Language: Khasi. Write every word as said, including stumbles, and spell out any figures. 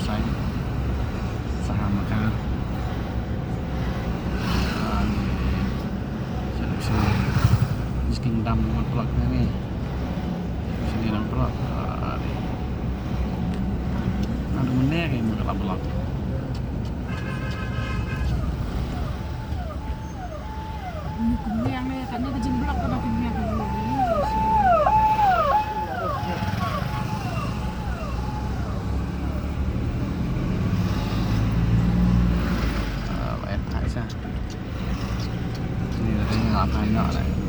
Sa, sa makan. Sini, sini. Skin dam buat pelak ni. Sini dam pelak. Ada mana kayak muka pelak. Ini kenyang ni, katnya kejemblak kena kenyang. Ah, lain tak bisa. Ini dah tengok apa nak.